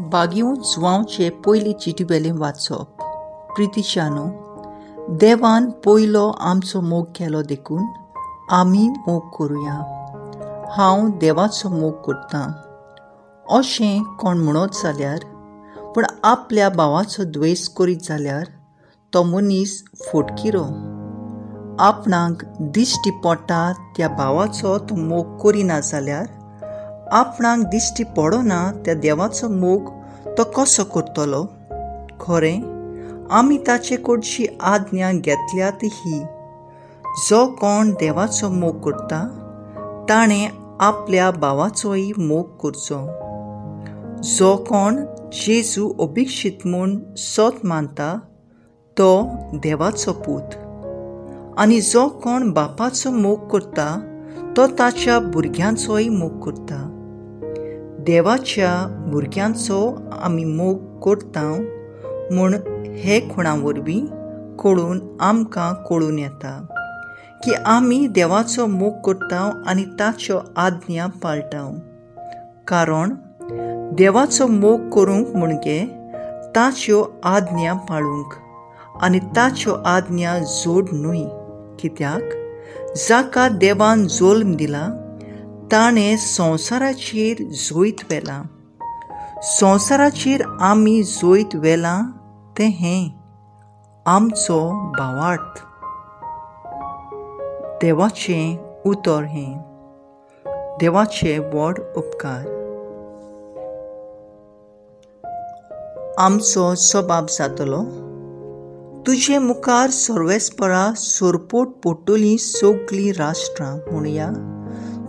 बागीव जुवांवचे पयली चिटी वेलें वाचप. प्रितीशानो, देवान पयलो आमचो मोग केलो देखून आमी मोग करुया. हांव देवाचो मोग करतां अशें कोण म्हणत जाल्यार, पूण आपल्या भावाचो द्वेस करीत जाल्यार तो मनीस फोटकिरो. आपणाक दिश्टी पडटा त्या भावाचो तो मोग करिना जाल्यार आपणाक दिश्टी पडना त्या देवाचो मोग तो कसो करतलो? खरें, आमी ताचे कडची आज्ञा घेतल्या ती ही, जो कोण देवाचो मोग करता ताणें आपल्या भावाचोय मोग करचो. जो कोण जेजू अभिक्षीत म्हूण सत मानता तो देवाचो पूत, आनी जो कोण बापाचो मोग करता तो ताच्या भुरग्यांचोय मोग करता. देवाच्या भुरग्यांचो आमी मोग करता म्हूण हे खुणा वरवीं कळून आमकां कळून येता की आमी देवाचो मोग करता आनी ताच्यो आज्ञा पाळटा. कारण देवाचो मोग करूंक म्हणजे ताच्यो आज्ञा पाळूंक, आनी ताच्यो आज्ञा जोड न्हय. कित्याक जाका देवान जल्म दिला ताणें संवसाराचेर जैत व्हेलां. संवसाराचेर आमी जैत व्हेलां तें हें आमचो भावार्थ. देवाचें उतर हें. देवाचे व्हड उपकार. आमचो सबाब जातलो. तुजे मुखार सर्वेस्परा सोरपोट पडटलीं सगलीं राष्ट्रां. म्हणया,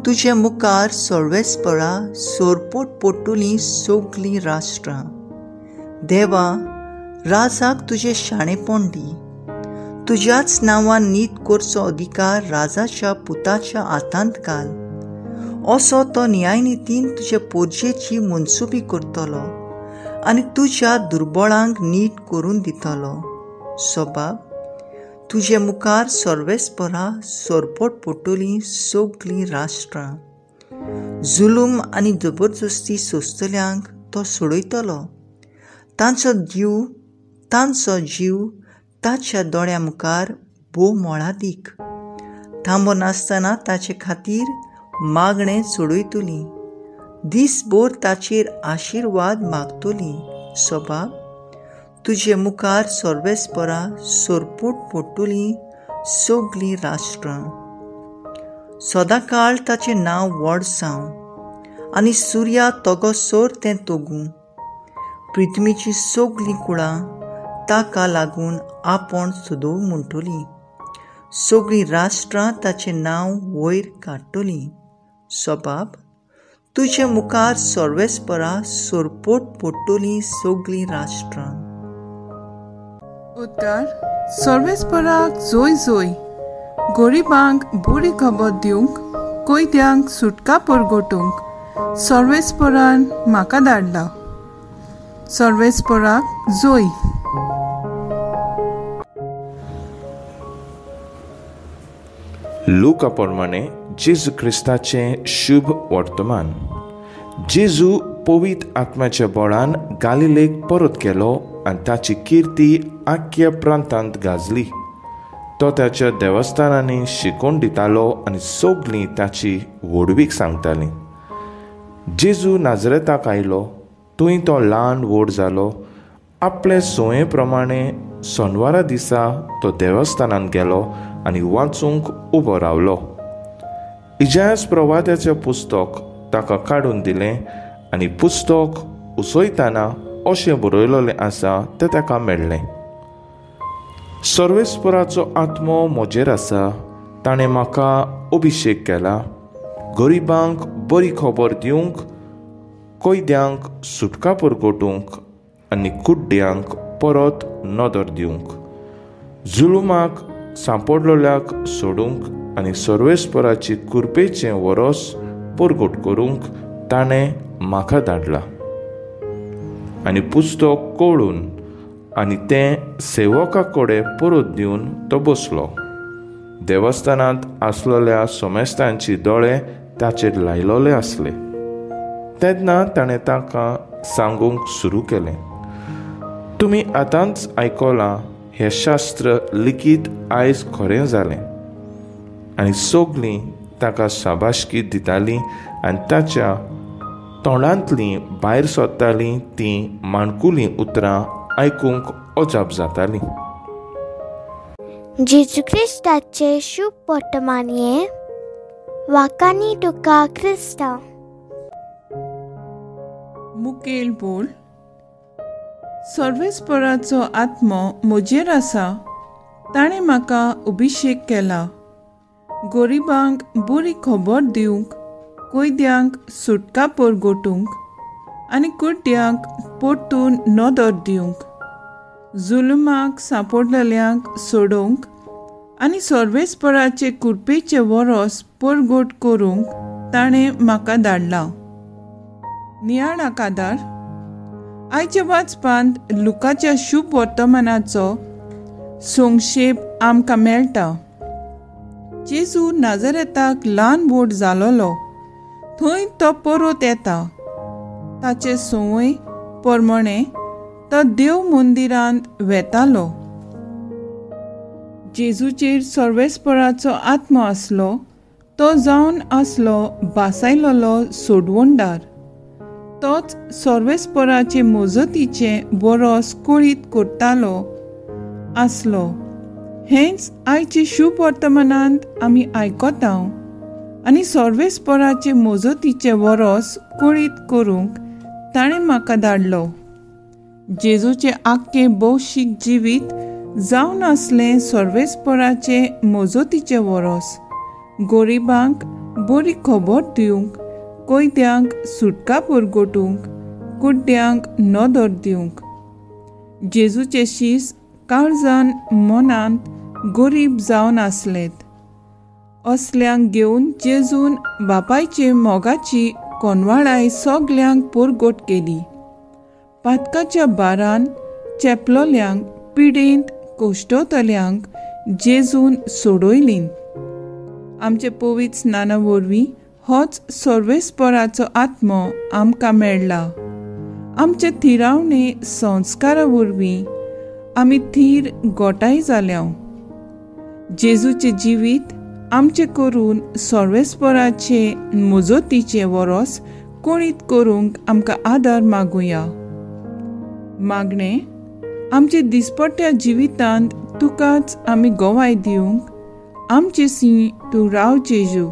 तुजे मुखार सर्वेस्परा सोरपोट पडटलीं सगलीं राष्ट्रां. देवा, राजाक तुजें शाणेपण दी. तुज्याच नांवान नीत करचो अधिकार राजाच्या पुताच्या हातांत घाल. असो तो न्यायनितीन तुजे पोरजेची मनसुबी करतलो आनी तुज्या दुर्बळांक नीट करून दितलो. सबाब, तुजे मुखार सर्वेस्परा सोरपोट पडटलीं सगलीं राष्ट्रां. जुलूम आनी जबरदस्ती सोंसतल्यांक तो सोडयतलो. तांचो जीव ताच्या दोळ्यां मुखार भोव मोळादीक. थांबो नासतना ताचे खातीर मागणें सोडयतलीं. दीसभर ताचेर आशिर्वाद मागतलीं. सबाब, तुजे मुखार सर्वेस्परा सोरपोट पडटलीं सगलीं राष्ट्रां. सदांकाळ ताचें नांव व्हड जावं आनी सुर्या तगोसर तें तगूं. पृथ्वीचीं सगलीं कुळां ताका लागून आपूण सदोव म्हणटलीं. सगलीं राष्ट्रां ताचें नांव वयर काडटलीं. सबाब, तुजे मुखार सर्वेस्परा सोरपोट पडटलीं सगलीं राष्ट्रां. उद्गार सर्वेस्पराक जोय जोय, गरिबांक बरी खबर दिवंक, कैद्यांक सुटका परगटूंक सर्वेस्परान म्हाका धाडला. सर्वेस्पराक जोय. लुका प्रमाणे जेजू क्रिस्ताचें शुभ वर्तमान. जेजू पवित्र आत्म्याच्या बळान गालिलेक परत गेलो आनी ताची किर्ती आख्या प्रांतांत गाजली. तो ताच्या देवस्थानांनी शिकोवन दितालो आनी सगलीं ताची व्हडवीक सांगतालीं. जेजू नाजरेताक आयलो, थंय तो ल्हान व्हड जालो. आपले संवये प्रमाणे सोनवारा दिसा तो देवस्थानांत गेलो आनी वाचूंक उबो रावलो. इजायास प्रवाद्याचें पुस्तक ताका काडून दिलें आनी पुस्तक उसयतना अशें बरयलेलें आसा तें ताका मेळ्ळें. सर्वेस्पराचो आत्मो म्हजेर आसा, ताणें म्हाका अभिशेक केला गरिबांक बरी खबर दिवंक, कैद्यांक सुटका परगटूंक आनी कुड्ड्यांक परत नदर दिवंक, जुलुमाक सांपडलोल्याक सोडूंक आनी सर्वेस्पराची कृपेचें वरस परगट करूंक ताणें म्हाका धाडला. आनी पुस्तक कळून आनी तें सेवका कडेन परत दिवन तो बसलो. देवस्थानांत आसलेल्या समेस्तांची दोळे ताचेर लायलेले आसले. तेन्ना ताणें तांकां सांगूंक सुरू केलें, तुमी आतांच आयकलां हें शास्त्र लिखीत आयज खरें जालें. आनी सगळीं ताका शाबासकी दितालीं आनी ताच्या तोंडांतलीं भायर सोदतालीं तीं माणकुलीं उतरां आयकूंक अजाप जातालीं. जेजू क्रिस्ताचे शुभ वर्तमान हें वाकानी तुका क्रिस्ता. मुखेल बोल. सर्वेस्पराचो आत्मो म्हजेर आसा, ताणें म्हाका अभिशेक केला गरिबांक बरी खबर दिवंक, कैद्यांक सुटका परगटूंक आनी कुड्ड्यांक परतून नदर दिवंक, जुलुमाक सांपडलेल्यांक सोडोवंक आनी सर्वेस्पराचे कृपेचे वरोस परगट करूंक ताणें म्हाका धाडला. नियाळा कादार. आयच्या वाचपांत लुकाच्या शुभ वर्तमानाचो संक्षेप आमकां मेळटा. जेजू नाजरेताक ल्हान व्हड जालोलो, थंय तो परत येता. ताचे संवय प्रमाणे तो देव मंदिरांत वेतालो. जेजूचेर सर्वेस्पराचो आत्मो आसलो, तो जावन आसलो बासायलोलो सोडवणदार. तोच सर्वेस्पराचे मजतीचे बरोस कळीत करतालो आसलो. हेंच आयचे शुभ वर्तमानांत आमी आयकता आनी सर्वेस्पराचे मजतीचे वरोस कळीत करूंक ताणें म्हाका धाडलो. जेजूचें आख्खें भौशीक जिवीत जावन आसलें सर्वेस्पराचे मजतीचे वरोस, गरिबांक बरी खबर दिवंक, कैद्यांक सुटका परगटूंक, कुड्ड्यांक नदर दिवंक. जेजूचे शीस काळजान मनांत गरीब जावन आसलेत. असल्यांक घेवन जेजून बापायचे मोगाची कोनवाळाय सगल्यांक परगट केली. पातकाच्या बारान चेपलोल्यांक, पिडेंत कश्टवतल्यांक जेजून सोडयलीं. आमचे पवित्र स्नाना वरवीं होच सर्वेस्पराचो आत्मो आमकां मेळ्ळा. आमचे थिरावणे संस्कारा वरवीं आमी थीर गोटाय जाल्या. जेजूचें जिवीत आमचें करून सर्वेस्पराचे मजतीचे वरोस कळीत करूंक आमकां आदार मागुया. मागणें, आमचे दिसपट्ट्या जिवितांत तुकाच आमी गवाय दिवंक आमचे सी तूं राव जेजू.